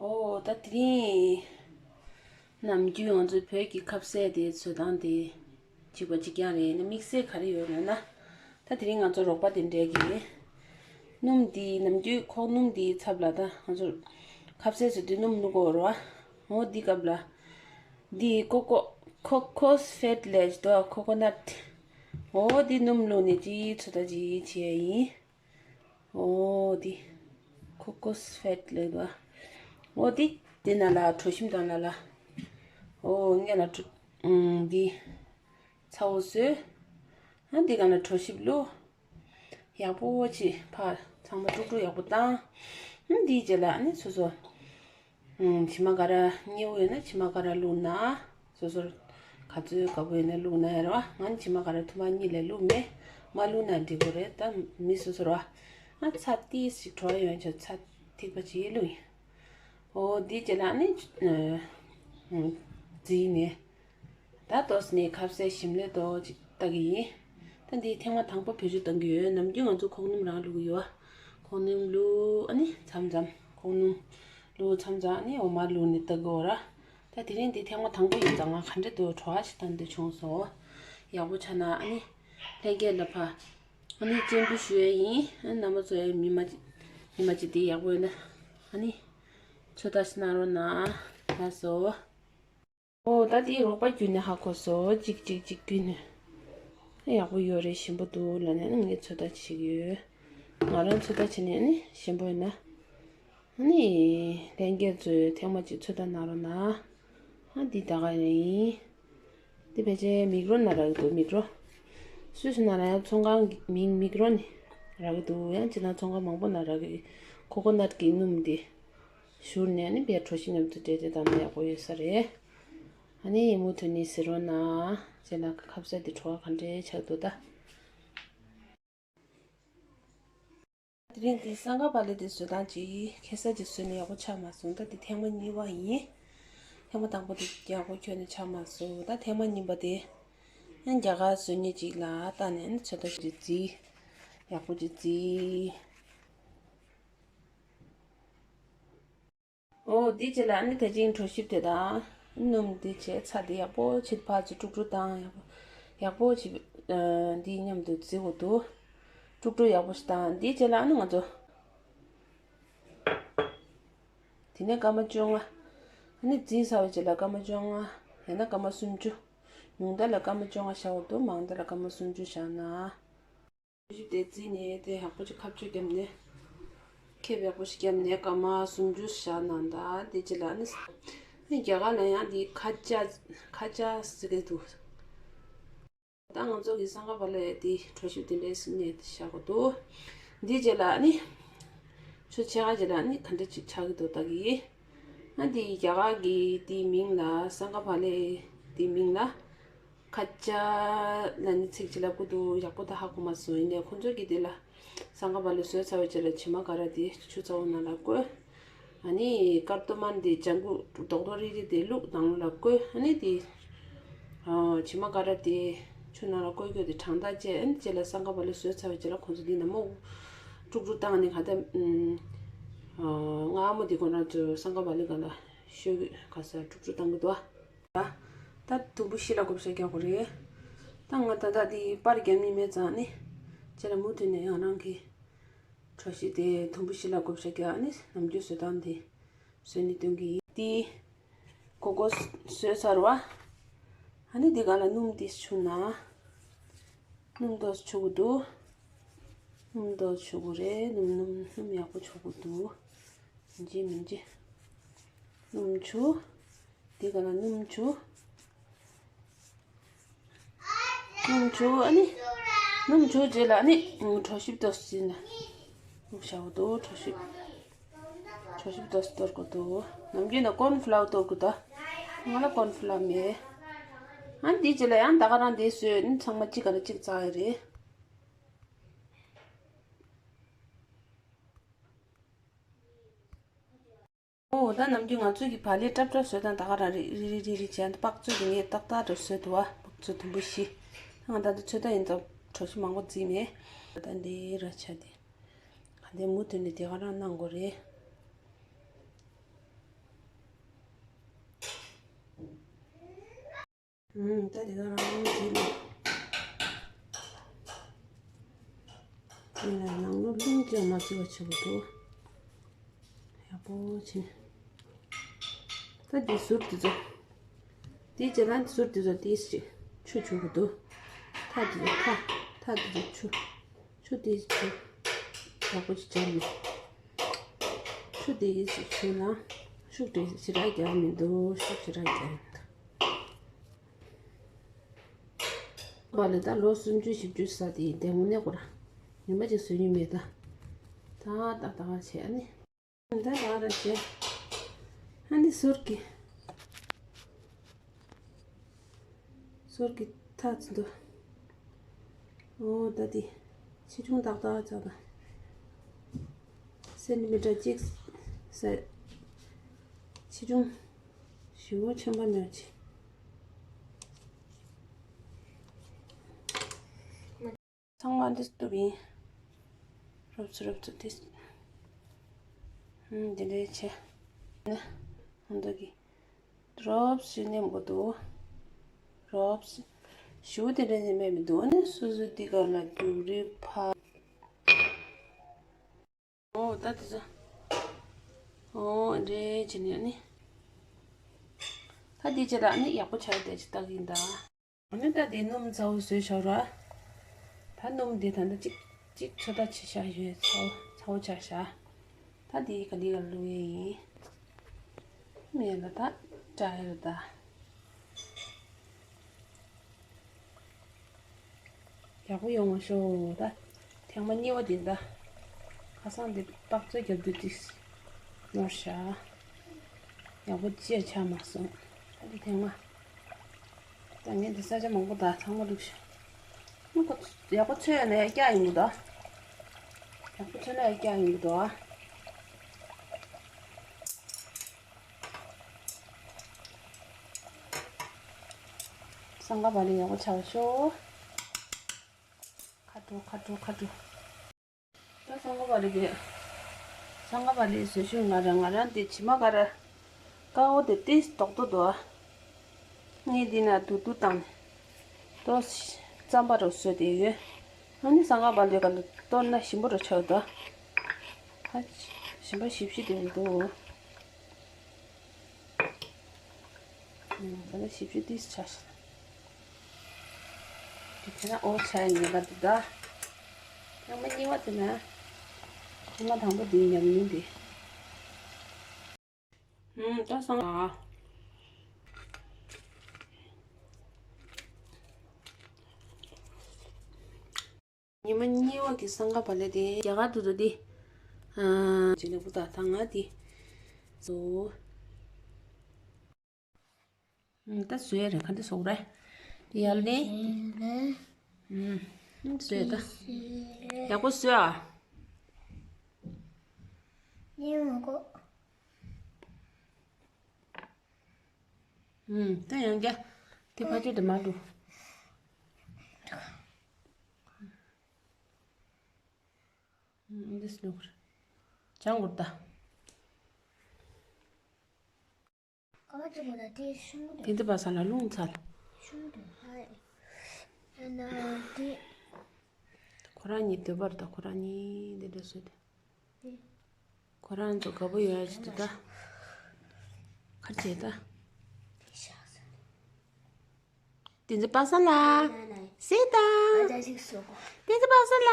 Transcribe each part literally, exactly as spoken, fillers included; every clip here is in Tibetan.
ཨོ་ད་དེ་རིང་ནམ་རྒྱུན་ང་ཚོའི་བོད་ཀྱི་ཁ་ཟས་དེ་བཟོ་སྟངས་དེ་གཅིག་པ་གཅིག་རྐྱང་རེད། ནི་དམིགས་བསལ་ག་རེ་ཡོད་ལབ་ན། ད་དེ་རིང་ང་ཚོ་རོགས་པ་དེ་འདྲས་ཀྱིས་སྣུམ་འདི་ནམ་རྒྱུན་ཁོག་སྣུམ་འདིའི་ཚབ་ལ་ད་ང་ཚོ་ཁ་ཟས་བཟོ་དུས་སྣུམ་བླུག་དགོས་རེད་བ། འོ་འདི་སྐབས་ལ་འདི་ཀོ་ཀོ་ཁོ་ཁོ་སི་ཕེཊ་ལབ་ཀྱི་འདུག་ཁོ་ཀོ་ནཊ། འོ་འདི་སྣུམ་བླུགས་ནས་ཅིག་ཚོད་ལྟ་ཅིག་བྱས་ཡིན། འོ་འདི་ཁོ་ཁོ་སི་ཕེཊ་ལབ་ཀྱི་འདུག་འོ་འདི་འདི་ནང་ལ་གྲོ་ཞིམ་དང་ལ་ལ། འོ་ངས་ལ་གྲོ་ཨུམ་འདི་ཚ་བོ་བཟོས། ཨ་འདི་གང་ལ་གྲོ་ཞིམ་བླུགས། ཡག་པོ་བྱས་ཕར་ཚང་མ་དཀྲུག་དཀྲུག་ཡག་པོ་བཏང་། ཨ་འདིའི་རྗེས་ལ་ཨ་ནི་སོ་སོ། ཨུམ། བྱེ་མ་ཀ་ར་མཉེ་བོ་ཡོད་ན་བྱེ་མ་ཀ་ར་བླུགས་ན། སོ་སོར་ག་ཚོད་དགའ་པོ་ཡོད་ན་བླུགས་ན་ཡ་ར་བ། ང་ནི་བྱེ་མ་ཀ་ར་ཐུར་མ་གཉིས་ལས་བླུགས་མེད། མ་བླུགས་ན་འགྲིག་གི་རེད། ད་མི་སོ་སོར་བ། ཨ་ཚྭ་ཏིས་ཞིག་བྲོ་བ་ཡོང་ཆོག་ཚྭ་ཐིགས་པ་ཅིག་བླུགས་ཡིན། འོ་འདིའི་རྗེས་ལ་ཨ་ནི་ཨ་ཨུམ་བརྫིས་ནས། ད་ཏོག་ཙམ་ནས་ཁ་ཟས་ཞིམ་ལས་ཏོག་ཅིག་བལྟ་གི་ཡིན། ད་འདི་ཐེངས་མ་དང་པོ་བེད་སྤྱོད་གཏང་གི་ཡོད། ནམ་རྒྱུན་ང་ཚོ་ཁོག་སྣུམ་རང་བླུག་གི་ཡོད། ཁོག་སྣུམ་བླུག་ཨ་ནི་མཚམས་མཚམས་ཁོག་སྣུམ་བླུག་མཚམས་མཚམས་ཨ་ནི་འོ་མ་བླུག་ནས་བལྟ་གི་ཡོད་ར། ད་དེ་རིང་འདི་ཐེངས་མ་དང་པོ་ཡིན་ཙང་ང་ག་འདྲ་འདུག་བྲོ་བ་ཞིག་བཏང་འདོད་བྱུང་སོང་། ཡག་པོ་ཆགས་ན་ཨ་ནི་ལྷན་རྒྱས་ལ་ཕར་ཨ་ནི་སྤྱན་འབུལ་ཞུ་ཡས་ཡིན། ཨ་ནི་རྣམ་པ་ཚོ་ཡང་མི་མ་མི་མ་ཅིག་དེ་ཡག་པོ་ཡོད་ན་ཨ་ནི་ཚོད་ལྟ་ཞིག་གནང་རོགས་གནང་། ལགས་སོ། ཨོ་ད་དེའི་རོགས་པ་བརྒྱུད་ནས་ཧ་གོ་སོང་། གཅིག་གཅིག་གཅིག་བརྒྱུད་ནས། ཡག་པོ་ཡོད་རེད། ཞིམ་པོ་འདུག་ལབ་ནས་ངས་ཚོད་ལྟ་བྱེད་ཀྱི་ཡོད། ང་རང་ཚོད་ལྟ་བྱས་ནས་ནི་ཞིམ་པོ་ཡོད་ན། ཨ་ནི། ལྷན་རྒྱས་ཚོས་ཐེངས་མ་གཅིག་ཚོད་ལྟ་གནང་རོགས་གནང་། ཨ་འདི་ད་ག་ཡིན། འདི་ཕལ་ཆེར་མིག་རོ་ན་རག་གི་འདུག་མིག་རོ། སུད་སི་ན་ར་ཡང་ཚོང་ཁང་གི་མིང་མིག་རོ་ནི་རག་གི་འདུག་ཡང་ཅི་ན་ཚོང་ཁང་མང་པོ་ན་རག་གི། ཁོ་ཁོ་ནཊ་གི་སྣུམ་འདི། བཞུར་ནས་ནི་བའི་གྲོ་ཞིབ་མཉམ་དུ་འདྲེས་ཏེ་བཏང་ན་ཡག་པོ་ཡོད་ས་རེད། ཨ་ནི་མུ་མཐུད་ནས་གཟིགས་རོགས་གནང་། རྗེས་ལ་ཁ་ཟས་འདི་བྲོ་བ་ག་འདྲའི་ཆགས་འདུག་ད། དེ་རིང་འདི་སང་ག་བ་ལེ་འདི་བཟོ་སྟངས་ཅིག་ཁ་ཟས་ཅིག་བཟོས་ནས་ཡག་པོ་ཆགས་མ་སོང་། ད་འདི་ཐེངས་མ་གཉིས་པ་ཡིན། ཐེངས་མ་དང་པོ་འདི་ཡག་པོ་ཁྱོན་ནས་ཆགས་མ་སོང་། ད་ཐེངས་མ་གཉིས་པ་དེ། ཡང་རྒྱ་གར་བཟོ་མཁན་ཅིག་ལ་བལྟས་ནས་ཚོད་ལྟ་ཅིག་བརྩིས། ཡག་པོ་ཅིག་བརྩིས། ཨོ་འདི་རྗེས་ལ་ཨ་ནི་ད་ཅིང་གྲོ་ཞིབ་དེ་དང་སྣུམ་འདི་བྱས་ཚྭ་འདི་ཡག་པོ་བྱེད་ཕར་ཚུར་དཀྲུག་དཀྲུག་བཏང་། ཡག་པོ་ཡག་པོ་བྱེད། ཨ་འདི་མཉམ་དུ་བརྫི་དགོས་འདུག་དཀྲུག་དཀྲུག་ཡག་པོ་ཞིག་བཏང་། འདི་རྗེས་ལ་ཨ་ནི་ང་ཚོ་དེ་ནས་སྐར་མ་བཅོ་ལྔ། ཨ་ནི་བརྫིས་ཚར་བའི་རྗེས་ལ་སྐར་མ་བཅོ་ལྔ། ཡང་ན་སྐར་མ་སུམ་ཅུ། ཉུང་མཐའ་ལ་སྐར་མ་བཅོ་ལྔ་བཞག་དགོས་འདུག་མང་མཐའ་ལ་སྐར་མ་སུམ་ཅུ་བཞག་ན། གྲོ་ཞིབ་དེ་བརྫིས་ནས་དེ་ཡག་པོ་ཞིག་ཁ་གཅོད་བརྒྱབ་ནས། ཁེབས་ཡག་པོ་ཞིག་བརྒྱབ་ནས་སྐར་མ་སུམ་ཅུ་བཞག་གནང་དང་། དེ་རྗེས་ལ་ནི། རྒྱ་གར་ལ་ཡང་འདི་ཁ་ཅ་ཁ་ཅ་ཟེར་གི་འདུག་ད་ང་ཚོ་གི་སང་ག་བ་ལེ་འདི་གྲོ་ཞིབ་དེ་འདྲའི་ཟིན་ནས་བཞག་གི་འདུག་འདི་རྗེས་ལ་ནི། ཆུ་ཕྱེད་ཀ་རྗེས་ལ་ནི་ག་འདྲ་ཅིག་ཆགས་ཀྱི་འདུག་ད་གི། ཨ་འདི་རྒྱ་གར་གི་འདི་མིང་ལ་སང་ག་བ་ལེ་འདི་མིང་ལ། ཁ་ཅ་ལ་ནི་ཚིག་ཅིག་ལབ་ཀྱི་འདུག་ཡག་པོ་ད་ཧ་གོ་མ་སོང་། ཡིན་ནའི་ཁོང་ཚོ་གིས་དེ་ལ་སང་ག་བ་ལེ་བཟོས་ཚར་བའི་རྗེས་ལ་བྱེ་མ་ཀ་ར་དེ་ཆུ་ཚ་བོ་ནང་ལ་བསྐོལ། ཨ་ནི་ཀར་ཏོ་མན་དེ་ལྗང་གུ་རྡོག་རྡོག་རིལ་རིལ་དེ་བླུགས་ནང་ལ་བསྐོལ། ཨ་ནི་དེ་ཨ་བྱེ་མ་ཀ་ར་དེ་ཆུ་ནང་ལ་བསྐོལ་རྒྱུ་དེ་གྲང་ཐག་བཅད། ཨ་ནི་རྗེས་ལ་སང་ག་བ་ལེ་བཟོས་ཚར་བའི་རྗེས་ལ་ཁོང་ཚོ་དེ་ནང་མོ་དཀྲུག་དཀྲུག་བཏང་ནས་ག་ད་ཨ་མངར་མོ་དེ་ཁོ་རང་ཚོ་སང་ག་བ་ལེ་ག་ལ་ཤོད་ག་ས་དཀྲུག་དཀྲུག་བཏང་གི་འདུག་ད་དུམ་བུ་བཞི་ལ་བགོ་བཤའ་རྒྱག་དགོས་རེད། ད་ང་ད་ལྟ་འདི་པར་རྒྱབ་མི་མེད་ཙང་ནི། ཁྱེད་ལ་མུ་མཐུད་ནས་ཡང་རང་གི་གྲོ་ཞིབ་དེ་དུམ་བུ་བཞི་ལ་བགོ་བཤའ་རྒྱག་ནི་ནམ་རྒྱུན་བཟོ་སྟངས་དེ་བཟོས་ནས་སྟོན་གི་ཡིན། འདི་གོ་གོ་བཟོས་ཚར་བ། ཨ་ནི་འདི་ག་ལ་སྣུམ་དེ་བྱུག་ན། སྣུམ་ཏོག་བྱུག་གི་འདུག་སྣུམ་ཏོག་བྱུག་གི་རེད། སྣུམ་སྣུམ་སྣུམ་ཡག་པོ་བྱུག་གི་འདུག་ཡིན་གཅིག་མིན་གཅིག་སྣུམ་བྱུག་དེ་ག་ལ་སྣུམ་བྱུག་སྣུམ་བྱུག་ཨ་ནི། སྣུམ་བྱུག་རྗེས་ལ་ཨ་ནི། གྲོ་ཞིབ་ཏོག་ཙམ་ཟིན་ན། སྣུམ་བྱའོ་དོ་གྲོ་ཞིབ། གྲོ་ཞིབ་ཏོག་ཙམ་གཏོར་དགོས་དོ། ནམ་རྒྱུན་ན་ཀོན་ཕ་ལའོ་གཏོར་དགོས་ད། ང་ལ་ཀོན་ཕ་ལའོ་མེད། ཨ་ནི་དེའི་རྗེས་ལ་ཡང་ད་ག་རང་དེ་བཟོས་ནི་ཚང་མ་གཅིག་ག་ལ་གཅིག་བཙག་ཡ་རེད། ཨོ་ད་ནམ་རྒྱུན་ང་ཚོ་གི་བག་ལེབ་ཀྲབ་ཀྲབ་བཟོས་དང་ད་ག་རང་རི་རི་རི་རི་རི་བྱས་ཏེ་དཔག་ཚོད་ཀྱི་ངས་ཏག་ཏག་རེ་བཟོས་འདུག་བ། དཔག་ཚོད་དུམ་བུ་བཞི། ང་ད་ལྟ་ཚོད་ལྟ་ཡིན་ཙང་གྲོ་ཞིབ་མང་པོ་བརྫིས་མེད། ད་འདི་ར་ཆ་དེ་ག་འདི་མུ་མཐུད་ནས་དེ་ག་རང་གནང་དགོས་རེད། ཨུམ། ད་དེ་ག་རང་རང་བྱེད་ལ། དེ་ལ་ནང་ལོགས་རླུང་ཅན་མ་བྱེད་པ་བྱེད་དགོས་འདུག་ཡག་པོ་བྱེད། ད་དེ་ཟུར་དེ་ཚོ། དེའི་རྗེས་ལ་ཟུར་དེ་ཚོ་དེའི་ཞིག་ཆུ་བྱུག་གི་འདུག་ཐག་དེ་ཚོ་ཐག་ཐག་དེ་ཚོ་ཆུ། ཆུ་དེ་ཆུ། ཡག་པོ་ཅིག་སྦྱར་མེད། ཆུ་དེ་ཡིས་ཆུ་ན། ཤུགས་དེ་ཞེ་དྲག་རྒྱག་མི་འདུག་ཤུགས་ཞེ་དྲག་རྒྱག་མི་འདུག་བ་ལས་ད་ལོ་སུམ་ཅུ་བཞི་བཅུ་ས་དེ་ཡིན་དེ་དངོས་གནས་ཁོ་ར། ཉི་མ་ཅིག་བཟོས་མྱོང་མེད་ད། ད་ད་ད་བྱས་ཨ་ནི། ད་ད་ར་བྱས། ཨ་ནི་ཟུར་གྱི། ཟུར་གྱི་ཐག་ཚོ་འདུག་ཨོ་ད་དེ། ཆེ་ཆུང་ཏག་ཏག་ཙག་ད། སེན་ཊི་མི་ཊར་གཅིག་ཟེར། ཆེ་ཆུང་། ཞེ་པོ་ཆེན་པོ་མེད་ཅིག་ཚང་མ་འདི་གཏུབ་ཡིན། རོབ་ཙམ་རོབ་ཙམ་འདི། ཧུམ། འདི་འདྲའི་ཆེ། ནི། ཧོན་ཏོ་གི། རོབ་ཙམ་ནེམ་གོ་འདུག་རོབ་ཙམ། ཞུ་དེ་འདྲ་ནི་མེད་མི་འདུག་ཨ་ནི་སོ་སོ་འདི་ག་ལ་རྒྱུག་རི་ཕ། ཨོ་ད་དེ་ཚོ། ཨོ་འདྲེ་བྱས་ནས་ནི། ད་དེ་བྱས་ལ་ནི་ཡག་པོ་ཆགས་བསྡད་ཅིག་ལྟ་གིན་ད། ཨ་ནི་ད་དེ་སྣུམ་ཚ་བོ་བཟོས་བཞག་ར། ད་སྣུམ་དེ་ད་ལྟ་གཅིག་གཅིག་ཚོད་ལྟ་བྱས་བཞག་ཡོད་ཚ་བོ་ཚ་བོ་ཆགས་བཞག་ད་དེ་ག་ལི་ག་བླུག་ཡས་ཡིན། མེད་ལ་ད་དྲ་ཡོད་ད། ཡག་པོ་ཡོང་བ་ཤོག་ད། ཐེངས་མ་གཉིས་པ་དེ་ད། ཁ་སང་དེ་དཔག་ཚོད་རྒྱབ་དུས་ཏིས། ནོར་ཤག་ཡག་པོ་ཅི་ཡང་ཆགས་མ་སོང་། ད་དེ་ཐེངས་མ། ད་ངས་འདི་ས་ཆ་མང་པོ་ད་ཚང་མ་བླུགས་ཤག་ཡག་པོ་ཚོས་ན་ཡག་རྐྱང་ཡིན་གི་འདུག་ཡག་པོ་ཚོས་ན་ཡག་རྐྱང་ཡིན་གི་འདུག་སང་ག་བ་ལི་ཡག་པོ་ཆགས་ཤོག་ཁ་དྲོ་ཁ་དྲོ་ཁ་དྲོ། ད་སང་ག་བ་ལི་གི། སང་ག་བ་ལི་བཟོ་ཤུགས་ང་རང་ང་རང་དེ་བྱེ་མ་ག་ར། དཀར་པོ་དེ་ཏིས་རྡོག་རྡོག་འདུག་ངས་འདི་ན་དུ་དུ་བཏང་ནས། ཏོ། རྩམ་པ་རུ་བཟོས་ཏེ་ཡོད། ཨ་ནི་སང་ག་བ་ལི་ག་ལ་གཏོར་ན་ཞིམ་པོ་རུ་ཆགས་འདུག་ཨ། ཞིམ་པ་ཞིབ་ཞིབ་དེ་མི་འདུག་ད་ནི་ཞིབ་ཞིབ་ཏིས་ཆགས་ཤག་དེ་ཁྱེད་རང་ཨོ་ཆ་ཡི་ཉེས་པ་འདུག་ད། ཐེངས་མ་གཉིས་པ་དེ་ན། ཐེངས་མ་དང་པོ་དེའི་ཉམས་མྱོང་དེ། ཧུམ། ད་སང་ཨ། ཉི་མ་གཉིས་པ་གི་སང་ག་བ་ལི་དེ་རྒྱ་གར་དུ་དུ་དེ། ཨ། ཅི་ལེགས་པོ་ད་ད་ང་དེ། བཟོ། ད་བཟོས་རེད་ག་འདི་བཟོ་རེད། དེ་ཡར་ནས། ཨུམ། བཟོས་ད། ཡག་པོ་བཟོས་ཨ། ཨུམ། ད་ཡང་བསྐྱར། དེ་ཕ་ཆོས་དེ་མ་འགྲོ། ཨུམ། འདི་སློག་རེད། ཅང་གུར་ད། དེ་འདི་པ་ས་ལ་རླུང་ཚ། ཁོ་རང་གཉིས་འདོད་པར་ད་ཁོ་རང་གཉིས་འདི་འདྲ་བཟོས་ཏེ། ཁོ་རང་ཚོ་དགའ་པོ་ཡོད་ཡ་ཅིག་འདུག་ད། ཁ་ཆེ་ད། དེ་ཚོ་པ་ས་ལ། སེ་ད། དེ་ཚོ་པ་ས་ལ།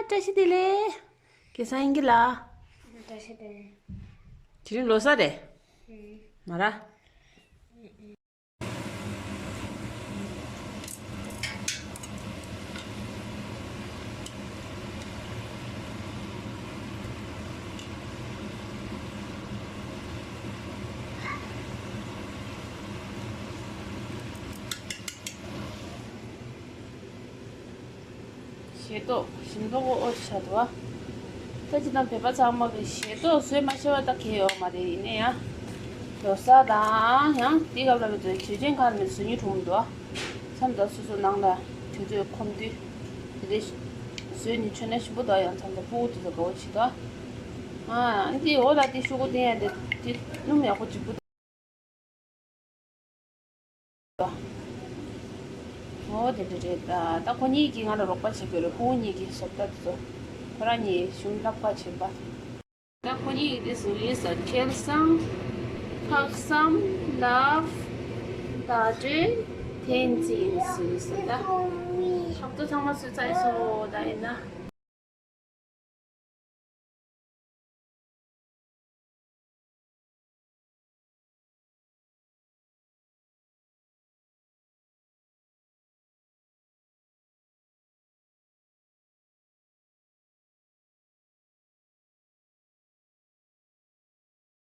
བཀྲ་ཤིས་བདེ་ལེགས། ཁེ་སང་ཡིན་གི་ལ། བཀྲ་ཤིས་བདེ་ལེགས། དེ་རིང་ལོ་གསར་རེད། མ་ར། ཞལ་ཏོག་ཞིམ་ཏོག་ཨོ་ཤ་དོ། ད་ཅི་དང་བོད་པ་ཚང་མ་གི་ཞལ་ཏོག་བཟོས་མ་ཤེས་པ་ད་གལ་ཡོད་མ་རེད། ཡིན་ན་ཡང་ལོ་གསར་དང་ཡང་དེའི་སྐབས་ལ་མི་ཚོས་བྱེད་ཅན་གང་མི་བཟོ་ཉུང་གྲུང་འདུག་བསམ། ད་སོ་སོ་ནང་ལ་དུས་ཚོད་ཁོམ་དུས་དེ་འདྲའི་བཟོས་ནས་མཆོད་ན་ཞིམ་པོ་འདུག་ཡང་མཚམས་ལ་སྤུ་གུ་དེ་ཚོ་དགའ་བོ་བྱེད་དོ། ཨ་འདི་འོ་ད་དེ་ཤོག་གུ་དེ་ཡང་དེ་དེ་སྣུམ་ཡག་པོ་འཇིགས་པོ། ཨོ་དེ་འདྲ་རེད། ད་ད་ཁོ་གཉིས་ཀྱིས་ང་ལ་རོགས་པ་བྱེད་དགོས་རེད། ཁོ་གཉིས་ཀྱིས་བཟོ་ལྟ་དེ་ཚོ་ཁོ་རང་གཉིས་གཞུང་བསླབ་པ་བྱེད་པ། ད་ཁོ་གཉིས་ཀྱིས་དེ་བཟོ་ཡིན་ས། ཁེལ་སང་། ཕག་སམ། ལབ། ད་དྲེ། ཐེན་ཙི་ཡིན་སུ་ཡིན་ས། ད་ཕག་ཏུ་ཚང་མ་སུ་ཚ་ཡིན་སོ་ད་ཡིན་ན།